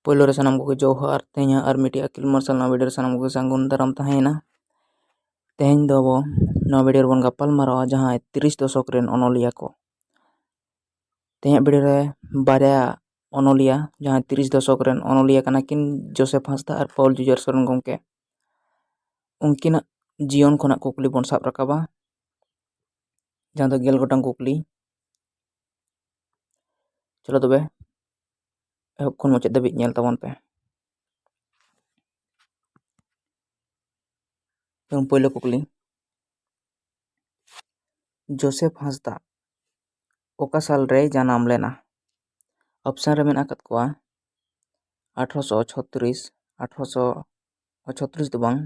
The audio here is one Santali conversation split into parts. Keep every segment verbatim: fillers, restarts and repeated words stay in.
ᱯᱳᱭᱞᱳ ᱨᱮ ᱥᱟᱱᱟᱢ ᱠᱚᱜᱮ ᱡᱚᱦᱟᱨ᱾ ᱛᱮᱦᱮᱧᱟᱜ ᱟᱨ ᱢᱤᱫᱴᱤᱡ ᱟᱹᱠᱤᱞ ᱢᱟᱨᱥᱟᱞ ᱱᱟᱜ video ᱨᱮ ᱥᱟᱱᱟᱢ ᱠᱚᱜᱮ ᱥᱟᱹᱜᱩᱱ ᱫᱟᱨᱟᱢ ᱛᱟᱦᱮᱸᱭᱮᱱᱟ᱾ ᱛᱮᱦᱮᱧ ᱫᱚ ᱟᱵᱚ ᱱᱚᱣᱟ video ᱨᱮᱵᱚᱱ ᱜᱟᱯᱟᱞ ᱢᱟᱨᱟᱣᱟ ᱡᱟᱦᱟᱸᱭ ᱛᱤᱨᱤᱥ ᱫᱚᱥᱚᱠ ᱨᱮᱱ ᱚᱱᱚᱞᱤᱭᱟᱹ ᱠᱚ᱾ ᱛᱮᱦᱮᱧᱟᱜ video ᱨᱮ ᱵᱟᱨᱭᱟ ᱚᱱᱚᱞᱤᱭᱟᱹ, ᱡᱟᱦᱟᱸᱭ ᱛᱤᱨᱤᱥ ᱫᱚᱥᱚᱠ ᱨᱮᱱ ᱚᱱᱚᱞᱤᱭᱟᱹ ᱠᱟᱱᱟ ᱠᱤᱱ, ᱡᱳᱥᱮᱯᱷ ᱦᱟᱸᱥᱫᱟ ᱟᱨ ᱯᱟᱣᱩᱞ ᱡᱩᱡᱷᱟᱹᱨ ᱥᱚᱨᱮᱱ ᱜᱚᱢᱠᱮ, ᱩᱱᱠᱤᱱᱟᱜ ᱡᱤᱭᱚᱱ ᱠᱷᱚᱱᱟᱜ ᱠᱩᱠᱞᱤ ᱵᱚᱱ ᱥᱟᱵ ᱨᱟᱠᱟᱵᱟ, ᱡᱟᱦᱟᱸ ᱫᱚ ᱜᱮᱞ ᱜᱚᱴᱟᱝ ᱠᱩᱠᱞᱤ᱾ ᱪᱚᱞᱚ ᱛᱚᱵᱮ ᱮᱦᱚᱵ ᱠᱷᱚᱱ ᱢᱩᱪᱟᱹᱫ ᱫᱷᱟᱹᱵᱤᱡ ᱧᱮᱞ ᱛᱟᱵᱚᱱ ᱯᱮ᱾ ᱡᱮᱢᱚᱱ ᱯᱳᱭᱞᱳ ᱠᱩᱠᱞᱤ, ᱡᱳᱥᱮᱯᱷ ᱦᱟᱸᱥᱫᱟ ᱚᱠᱟ ᱥᱟᱞ ᱨᱮᱭ ᱡᱟᱱᱟᱢ ᱞᱮᱱᱟ? Option ᱨᱮ ᱢᱮᱱᱟᱜ ᱟᱠᱟᱫ ᱠᱚᱣᱟ ᱟᱴᱷᱨᱚᱥᱚ ᱪᱷᱚᱛᱨᱤᱥ, ᱟᱴᱷᱨᱚᱥᱚ ᱪᱷᱚᱛᱨᱤᱥ ᱫᱚ ᱵᱟᱝ,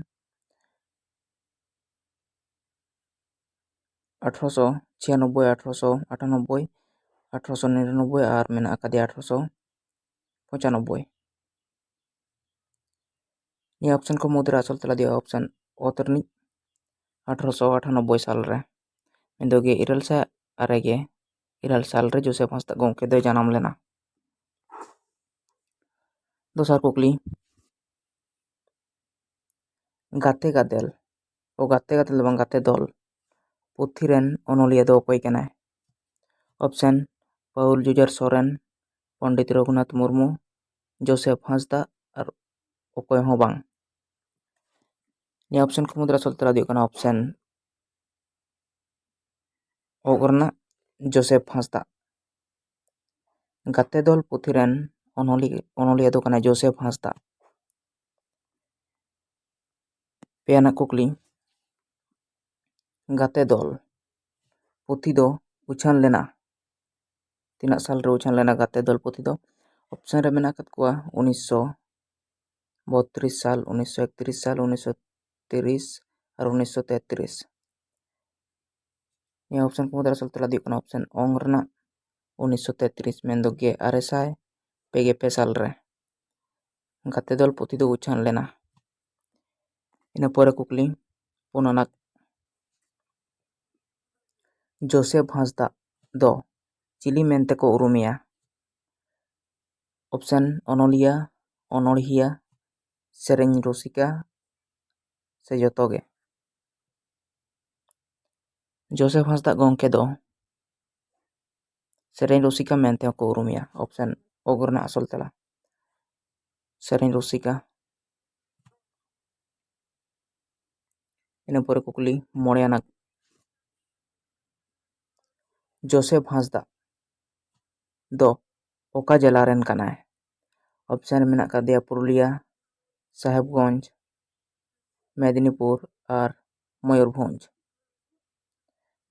ᱟᱴᱷᱨᱚᱥᱚ ᱪᱷᱤᱭᱟᱱᱚᱵᱵᱳᱭ, ᱟᱴᱷᱨᱚᱥᱚ ᱟᱴᱷᱟᱱᱚᱵᱵᱳᱭ, ᱟᱴᱷᱨᱚᱥᱚ ᱱᱤᱨᱟᱱᱚᱵᱵᱳᱭ ᱟᱨ ᱢᱮᱱᱟᱜ ᱟᱠᱟᱫᱮᱭᱟ ᱟᱴᱷᱨᱚᱥᱚ ᱯᱚᱸᱪᱟᱱᱚᱵᱵᱳᱭ᱾ ᱱᱤᱭᱟᱹ option ᱠᱚ ᱢᱩᱫᱽᱨᱮ ᱟᱥᱚᱞ ᱛᱮᱞᱟ ᱫᱚ option ᱚᱛ ᱨᱤᱱᱤᱡ ᱟᱴᱷᱨᱚᱥᱚ ᱟᱴᱷᱟᱱᱚᱵᱵᱳᱭ ᱥᱟᱞ ᱨᱮ, ᱢᱮᱱᱫᱚ ᱜᱮ ᱤᱨᱟᱹᱞ ᱥᱟᱭ ᱟᱨᱮ ᱜᱮ ᱤᱨᱟᱹᱞ ᱥᱟᱞ ᱨᱮ ᱡᱳᱥᱮᱯᱷ ᱦᱟᱸᱥᱫᱟ ᱜᱚᱢᱠᱮ ᱫᱚᱭ ᱡᱟᱱᱟᱢ ᱞᱮᱱᱟ᱾ ᱫᱚᱥᱟᱨ ᱠᱩᱠᱞᱤ, ᱜᱟᱛᱮ ᱜᱟᱫᱮᱞ, ᱚ, ᱜᱟᱛᱮ ᱜᱟᱫᱮᱞ ᱫᱚ ᱵᱟᱝ, ᱜᱟᱛᱮ ᱫᱚᱞ ᱯᱩᱛᱷᱤ ᱨᱮᱱ ᱚᱱᱚᱞᱤᱭᱟᱹ ᱫᱚ ᱚᱠᱚᱭ ᱠᱟᱱᱟᱭ? Option ᱯᱟᱣᱩᱞ ᱡᱩᱡᱷᱟᱹᱨ ᱥᱚᱨᱮᱱ, ᱯᱚᱱᱰᱤᱛ ᱨᱚᱜᱷᱩᱱᱟᱛᱷ ᱢᱩᱨᱢᱩ, ᱡᱳᱥᱮᱯᱷ ᱦᱟᱸᱥᱫᱟ ᱟᱨ ᱚᱠᱚᱭ ᱦᱚᱸ ᱵᱟᱝ᱾ ᱱᱤᱭᱟᱹ option ᱠᱚ ᱢᱩᱫᱽᱨᱮ ᱟᱥᱚᱞ ᱛᱮᱞᱟ ᱫᱚ ᱦᱩᱭᱩᱜ ᱠᱟᱱᱟ option ᱚᱜ ᱨᱮᱱᱟᱜ ᱡᱳᱥᱮᱯᱷ ᱦᱟᱸᱥᱫᱟ᱾ ᱜᱟᱛᱮ ᱫᱚᱞ ᱯᱩᱛᱷᱤ ᱨᱮᱱ ᱚᱱᱚᱞᱤ-, ᱚᱱᱚᱞᱤᱭᱟᱹ ᱫᱚ ᱠᱟᱱᱟᱭ ᱡᱳᱥᱮᱯᱷ ᱦᱟᱸᱥᱫᱟ᱾ ᱯᱮ ᱟᱱᱟᱜ ᱠᱩᱠᱞᱤ, ᱜᱟᱛᱮ ᱫᱚᱞ ᱯᱩᱛᱷᱤ ᱫᱚ ᱩᱪᱷᱟᱹᱱ ᱞᱮᱱᱟ? ᱛᱤᱱᱟᱹᱜ ᱥᱟᱞ ᱨᱮ ᱩᱪᱷᱟᱹᱱ ᱞᱮᱱᱟ ᱜᱟᱛᱮ ᱫᱚᱞ ᱯᱩᱛᱷᱤ ᱫᱚ? Option ᱨᱮ ᱢᱮᱱᱟᱜ ᱟᱠᱟᱫ ᱠᱚᱣᱟ ᱩᱱᱤᱥᱥᱚ ᱵᱚᱛᱛᱨᱤᱥ ᱥᱟᱞ, ᱩᱱᱤᱥᱥᱚ ᱮᱠᱛᱨᱤᱥ ᱥᱟᱞ, ᱩᱱᱤᱥᱥᱚ ᱛᱤᱨᱤᱥ ᱟᱨ ᱩᱱᱤᱥᱥᱚ ᱛᱮᱛᱨᱤᱥ᱾ ᱱᱤᱭᱟᱹ option ᱠᱚ ᱢᱩᱫᱽᱨᱮ ᱟᱥᱚᱞ ᱛᱮᱞᱟ ᱫᱚ ᱦᱩᱭᱩᱜ ᱠᱟᱱᱟ option ᱚᱝ ᱨᱮᱱᱟᱜ ᱩᱱᱤᱥᱥᱚ ᱛᱮᱛᱨᱤᱥ, ᱢᱮᱱᱫᱚ ᱜᱮᱞ ᱟᱨᱮ ᱥᱟᱭ ᱯᱮ ᱜᱮᱞ ᱯᱮ ᱥᱟᱞ ᱨᱮ ᱜᱟᱛᱮ ᱫᱚᱞ ᱯᱩᱛᱷᱤ ᱫᱚ ᱩᱪᱷᱟᱹᱱ ᱞᱮᱱᱟ᱾ ᱤᱱᱟᱹ ᱯᱚᱨᱮ ᱠᱩᱠᱞᱤ, ᱯᱩᱱ ᱟᱱᱟᱜ, ᱡᱳᱥᱮᱯᱷ ᱦᱟᱸᱥᱫᱟ ᱫᱚ ᱪᱤᱞᱤ ᱢᱮᱱᱛᱮ ᱠᱚ ᱩᱨᱩᱢᱮᱭᱟ? ᱚᱯᱥᱮᱱ ᱚᱱᱚᱞᱤᱭᱟᱹ, ᱚᱱᱚᱲᱦᱤᱭᱟᱹ, ᱥᱮᱨᱮᱧ ᱨᱩᱥᱤᱠᱟ ᱥᱮ ᱡᱚᱛᱚ ᱜᱮ? ᱡᱳᱥᱮᱯᱷ ᱦᱟᱸᱥᱫᱟ ᱜᱚᱢᱠᱮ ᱫᱚ ᱥᱮᱨᱮᱧ ᱨᱩᱥᱤᱠᱟ ᱢᱮᱱᱛᱮ ᱦᱚᱸᱠᱚ ᱩᱨᱩᱢᱮᱭᱟ᱾ ᱚᱯᱥᱮᱱ ᱚᱜᱽ ᱨᱮᱱᱟᱜ ᱟᱥᱚᱞ ᱛᱮᱞᱟ ᱥᱮᱨᱮᱧ ᱨᱩᱥᱤᱠᱟ᱾ ᱤᱱᱟᱹ ᱯᱚᱨᱮ ᱠᱩᱠᱞᱤ ᱢᱚᱬᱮ ᱟᱱᱟᱜ, ᱡᱳᱥᱮᱯᱷ ᱦᱟᱸᱥᱫᱟ ᱫᱚ ᱚᱠᱟ ᱡᱮᱞᱟ ᱨᱮᱱ ᱠᱟᱱᱟᱭ? ᱚᱯᱥᱮᱱ ᱨᱮ ᱢᱮᱱᱟᱜ ᱟᱠᱟᱫᱮᱭᱟ ᱯᱩᱨᱩᱞᱤᱭᱟ, ᱥᱟᱦᱮᱵᱽᱜᱚᱸᱡᱽ, ᱢᱮᱫᱤᱱᱤᱯᱩᱨ ᱟᱨ ᱢᱚᱭᱩᱨᱵᱷᱚᱸᱡᱽ᱾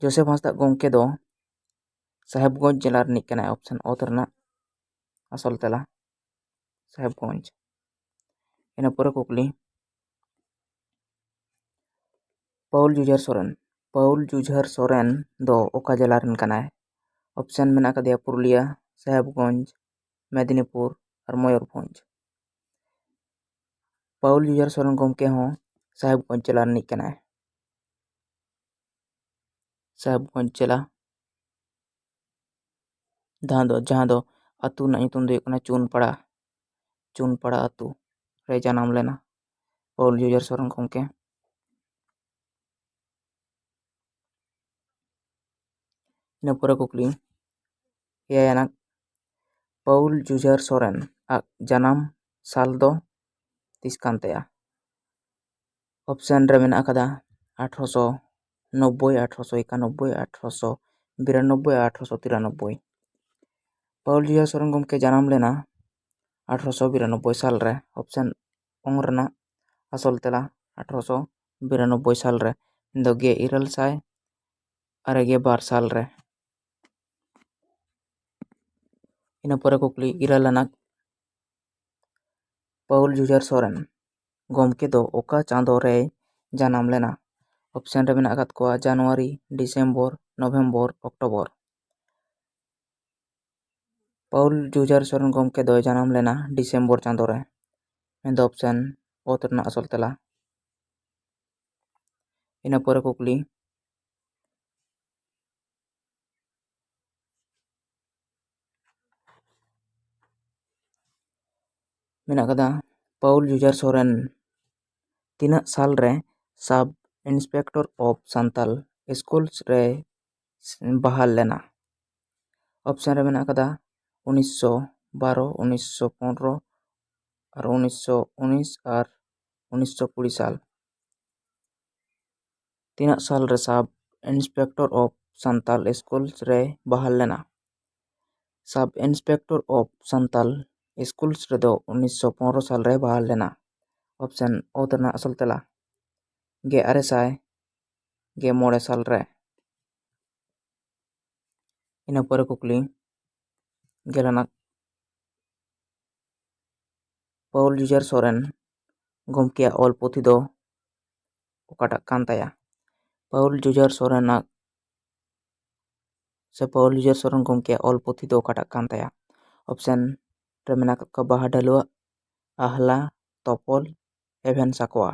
ᱡᱳᱥᱮᱯᱷ ᱦᱟᱸᱥᱫᱟ ᱜᱚᱢᱠᱮ ᱫᱚ ᱥᱟᱦᱮᱵᱽᱜᱚᱸᱡᱽ ᱡᱮᱞᱟ ᱨᱤᱱᱤᱡ ᱠᱟᱱᱟᱭ᱾ ᱚᱯᱥᱮᱱ ᱚᱛ ᱨᱮᱱᱟᱜ ᱟᱥᱚᱞ ᱛᱮᱞᱟ ᱥᱟᱦᱮᱵᱽᱜᱚᱸᱡᱽ᱾ ᱤᱱᱟᱹ ᱯᱚᱨᱮ ᱠᱩᱠᱞᱤ, ᱯᱟᱹᱣᱩᱞ ᱡᱩᱡᱷᱟᱹᱨ ᱥᱚᱨᱮᱱ᱾ ᱯᱟᱹᱣᱩᱞ ᱡᱩᱡᱷᱟᱹᱨ ᱥᱚᱨᱮᱱ ᱫᱚ ᱚᱠᱟ ᱡᱮᱞᱟ ᱨᱮᱱ ᱠᱟᱱᱟᱭ? ᱚᱯᱥᱮᱱ ᱢᱮᱱᱟᱜ ᱟᱠᱟᱫᱮᱭᱟ ᱯᱩᱨᱩᱞᱤᱭᱟᱹ, ᱥᱟᱦᱮᱵᱽᱜᱚᱸᱡᱽ, ᱢᱮᱫᱤᱱᱤᱯᱩᱨ ᱟᱨ ᱢᱚᱭᱩᱨᱵᱷᱚᱸᱡᱽ᱾ ᱯᱟᱹᱣᱩᱞ ᱡᱩᱡᱷᱟᱹᱨ ᱥᱚᱨᱮᱱ ᱜᱚᱢᱠᱮ ᱦᱚᱸ ᱥᱟᱦᱮᱵᱽᱜᱚᱸᱡᱽ ᱡᱮᱞᱟ ᱨᱤᱱᱤᱡ ᱠᱟᱱᱟᱭ᱾ ᱥᱟᱦᱮᱵᱽᱜᱚᱸᱡᱽ ᱡᱮᱞᱟ, ᱡᱟᱦᱟᱸ ᱫᱚ, ᱡᱟᱦᱟᱸ ᱫᱚ ᱟᱹᱛᱩ ᱨᱮᱱᱟᱜ ᱧᱩᱛᱩᱢ ᱫᱚ ᱦᱩᱭᱩᱜ ᱠᱟᱱᱟ ᱪᱩᱱᱯᱟᱲᱟ᱾ ᱪᱩᱱᱯᱟᱲᱟ ᱟᱹᱛᱩ ᱨᱮ ᱡᱟᱱᱟᱢ ᱞᱮᱱᱟ ᱯᱟᱹᱣᱩᱞ ᱡᱩᱡᱷᱟᱹᱨ ᱥᱚᱨᱮᱱ ᱜᱚᱢᱠᱮ᱾ ᱤᱱᱟᱹ ᱯᱚᱨᱮ ᱠᱩᱠᱞᱤ ᱮᱭᱟᱭ ᱟᱱᱟᱜ, ᱯᱟᱹᱣᱩᱞ ᱡᱩᱡᱷᱟᱹᱨ ᱥᱚᱨᱮᱱ ᱟᱜ ᱡᱟᱱᱟᱢ ᱥᱟᱞ ᱫᱚ ᱛᱤᱥ ᱠᱟᱱ ᱛᱟᱭᱟ? ᱚᱯᱥᱮᱱ ᱨᱮ ᱢᱮᱱᱟᱜ ᱟᱠᱟᱫᱟ ᱟᱴᱷᱨᱚᱥᱚ ᱱᱚᱵᱵᱳᱭ, ᱟᱴᱷᱨᱚᱥᱚ ᱮᱠᱟᱱᱚᱵᱵᱳᱭ, ᱟᱴᱷᱨᱚᱥᱚ ᱵᱤᱨᱟᱱᱚᱵᱵᱳᱭ ᱟᱨ ᱟᱴᱷᱨᱚᱥᱚ ᱛᱤᱨᱟᱱᱚᱵᱵᱳᱭ᱾ ᱯᱟᱹᱣᱩᱞ ᱡᱩᱡᱷᱟᱹᱨ ᱥᱚᱨᱮᱱ ᱜᱚᱢᱠᱮ ᱡᱟᱱᱟᱢ ᱞᱮᱱᱟ ᱟᱴᱷᱨᱚᱥᱚ ᱵᱤᱨᱟᱱᱚᱵᱵᱳᱭ ᱥᱟᱞ ᱨᱮ᱾ ᱚᱯᱥᱮᱱ ᱚᱝ ᱨᱮᱱᱟᱜ ᱟᱥᱚᱞ ᱛᱮᱞᱟ ᱟᱴᱷᱨᱚᱥᱚ ᱵᱤᱨᱟᱱᱚᱵᱵᱳᱭ ᱥᱟᱞ ᱨᱮ, ᱢᱮᱱᱫᱚ ᱜᱮ ᱤᱨᱟᱹᱞ ᱥᱟᱭ ᱟᱨᱮ ᱜᱮ ᱵᱟᱨ ᱥᱟᱞ ᱨᱮ᱾ ᱤᱱᱟᱹ ᱯᱚᱨᱮ ᱠᱩᱠᱞᱤ ᱤᱨᱟᱹᱞ ᱟᱱᱟᱜ, ᱯᱟᱹᱣᱩᱞ ᱡᱩᱡᱷᱟᱹᱨ ᱥᱚᱨᱮᱱ ᱜᱚᱢᱠᱮ ᱫᱚ ᱚᱠᱟ ᱪᱟᱸᱫᱳ ᱨᱮᱭ ᱡᱟᱱᱟᱢ ᱞᱮᱱᱟ? ᱚᱯᱥᱮᱱ ᱨᱮ ᱢᱮᱱᱟᱜ ᱟᱠᱟᱫ ᱠᱚᱣᱟ ᱡᱟᱱᱩᱣᱟᱨᱤ, December, November, October. Paul Jujhar Soren ᱜᱚᱢᱠᱮ ᱫᱚᱭ ᱡᱟᱱᱟᱢ ᱞᱮᱱᱟ ᱰᱤᱥᱮᱢᱵᱚᱨ ᱪᱟᱸᱫᱳ ᱨᱮ, ᱢᱮᱱᱫᱚ ᱚᱯᱥᱮᱱ ᱚᱛ ᱨᱮᱱᱟᱜ ᱟᱥᱚᱞ ᱛᱮᱞᱟ᱾ ᱤᱱᱟᱹ ᱯᱚᱨᱮ ᱠᱩᱠᱞᱤ, ᱢᱮᱱᱟᱜ ᱠᱟᱫᱟ, ᱯᱟᱣᱩᱞ ᱡᱩᱡᱟᱨ ᱥᱚᱨᱮᱱ ᱛᱤᱱᱟᱹᱜ ᱥᱟᱞ ᱨᱮ Sub Inspector of Santal Schools ᱨᱮ ᱵᱟᱦᱟᱞ ᱞᱮᱱᱟ? ᱚᱯᱥᱮᱱ ᱨᱮ ᱢᱮᱱᱟᱜ ᱠᱟᱫᱟ ᱩᱱᱤᱥᱥᱚ ᱵᱟᱨᱚ, ᱩᱱᱤᱥᱥᱚ ᱯᱚᱱᱨᱚ ᱟᱨ ᱩᱱᱤᱥᱥᱚ ᱩᱱᱤᱥ ᱟᱨ ᱩᱱᱤᱥᱥᱚ ᱠᱩᱲᱤ ᱥᱟᱞ᱾ ᱛᱤᱱᱟᱹᱜ ᱥᱟᱞ ᱨᱮ Sub Inspector of Santal Schools ᱨᱮ ᱵᱟᱦᱟᱞ ᱞᱮᱱᱟ? Sub Inspector of Santal Schools ᱨᱮᱫᱚ ᱩᱱᱤᱥᱥᱚ ᱯᱚᱱᱨᱚ ᱥᱟᱞ ᱨᱮ ᱵᱟᱦᱟᱞ ᱞᱮᱱᱟ᱾ ᱚᱯᱥᱮᱱ ᱚ ᱨᱮᱱᱟᱜ ᱟᱥᱚᱞ ᱛᱮᱞᱟ ᱜᱮ ᱟᱨᱮ ᱥᱟᱭ ᱜᱮ ᱢᱚᱬᱮ ᱥᱟᱞ ᱨᱮ᱾ ᱤᱱᱟᱹ ᱯᱚᱨᱮ ᱠᱩᱠᱞᱤ ᱜᱮᱞ ᱟᱱᱟᱜ, ᱯᱟᱹᱣᱩᱞ ᱡᱩᱡᱟᱨ ᱥᱚᱨᱮᱱ ᱜᱚᱢᱠᱮᱭᱟᱜ ᱚᱞ ᱯᱩᱛᱷᱤ ᱫᱚ ᱚᱠᱟᱴᱟᱜ ᱠᱟᱱ ᱛᱟᱭᱟ? ᱯᱟᱹᱣᱩᱞ ᱡᱩᱡᱟᱨ ᱥᱚᱨᱮᱱᱟᱜ ᱥᱮ ᱯᱟᱹᱣᱩᱞ ᱡᱩᱡᱟᱨ ᱥᱚᱨᱮᱱ ᱜᱚᱢᱠᱮᱭᱟᱜ ᱚᱞ ᱯᱩᱛᱷᱤ ᱫᱚ ᱚᱠᱟᱴᱟᱜ ᱠᱟᱱ ᱛᱟᱭᱟ? ᱚᱯᱥᱮᱱ ᱨᱮ ᱢᱮᱱᱟᱜ ᱠᱟᱜ ᱠᱚᱣᱟ ᱵᱟᱦᱟ ᱰᱟᱹᱞᱩᱣᱟᱜ, ᱟᱦᱞᱟ, ᱛᱚᱯᱚᱞ, ᱮᱵᱷᱮᱱ ᱥᱟᱠᱣᱟ᱾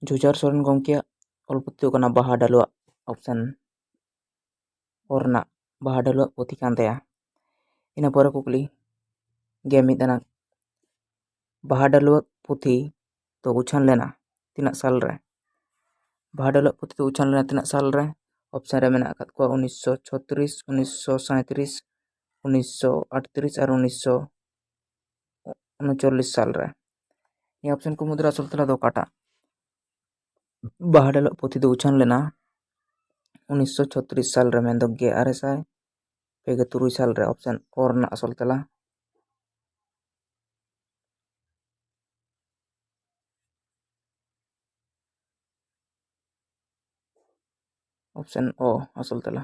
ᱡᱩᱡᱟᱨ ᱥᱚᱨᱮᱱ ᱜᱚᱢᱠᱮᱭᱟᱜ ᱚᱞ ᱯᱩᱛᱷᱤ ᱫᱚ ᱠᱟᱱᱟ ᱵᱟᱦᱟ ᱰᱟᱹᱞᱩᱣᱟᱜ, ᱚᱯᱥᱮᱱ ᱚ ᱨᱮᱱᱟᱜ ᱵᱟᱦᱟ ᱰᱟᱹᱞᱩᱣᱟᱜ ᱯᱩᱛᱷᱤ ᱠᱟᱱ ᱛᱟᱭᱟ᱾ ᱤᱱᱟᱹ ᱯᱚᱨᱮ ᱠᱩᱠᱞᱤ ᱜᱮ ᱢᱤᱫ ᱟᱱᱟᱜ, ᱵᱟᱦᱟ ᱰᱟᱹᱞᱩᱣᱟᱜ ᱯᱩᱛᱷᱤ ᱫᱚ ᱩᱪᱷᱟᱹᱱ ᱞᱮᱱᱟ ᱛᱤᱱᱟᱹᱜ ᱥᱟᱞ ᱨᱮ? ᱵᱟᱦᱟ ᱰᱟᱹᱞᱩᱣᱟᱜ ᱯᱩᱛᱷᱤ ᱫᱚ ᱩᱪᱷᱟᱹᱱ ᱞᱮᱱᱟ ᱛᱤᱱᱟᱹᱜ ᱥᱟᱞ ᱨᱮ? ᱚᱯᱥᱮᱱ ᱨᱮ ᱢᱮᱱᱟᱜ ᱟᱠᱟᱫ ᱠᱚᱣᱟ ᱩᱱᱤᱥᱥᱚ ᱪᱷᱚᱛᱨᱤᱥ, ᱩᱱᱤᱥᱥᱚ ᱥᱟᱸᱭᱛᱨᱤᱥ, ᱩᱱᱤᱥᱥᱚ ᱟᱴᱛᱨᱤᱥ ᱟᱨ ᱩᱱᱤᱥᱥᱚ ᱩᱱᱩᱪᱚᱞᱞᱤᱥ ᱥᱟᱞ ᱨᱮ᱾ ᱱᱤᱭᱟᱹ ᱚᱯᱥᱮᱱ ᱠᱚ ᱢᱩᱫᱽᱨᱮ ᱟᱥᱚᱞ ᱛᱮᱞᱟ ᱫᱚ ᱚᱠᱟᱴᱟᱜ? ᱵᱟᱦᱟ ᱰᱟᱹᱞᱩᱣᱟᱜ ᱯᱩᱛᱷᱤ ᱫᱚ ᱩᱪᱷᱟᱹᱱ ᱞᱮᱱᱟ ᱩᱱᱤᱥᱥᱚ ᱪᱷᱚᱛᱨᱤᱥ ᱥᱟᱞ ᱨᱮ, ᱢᱮᱱᱫᱚ ᱜᱮ ᱟᱨᱮ ᱥᱟᱭ ᱯᱮ ᱜᱮ ᱛᱩᱨᱩᱭ ᱥᱟᱞ ᱨᱮ᱾ ᱚᱯᱥᱮᱱ ᱚ ᱨᱮᱱᱟᱜ ᱟᱥᱚᱞ ᱛᱮᱞᱟ ᱚᱯᱥᱮᱱ ᱚ ᱟᱥᱚᱞ ᱛᱮᱞᱟ᱾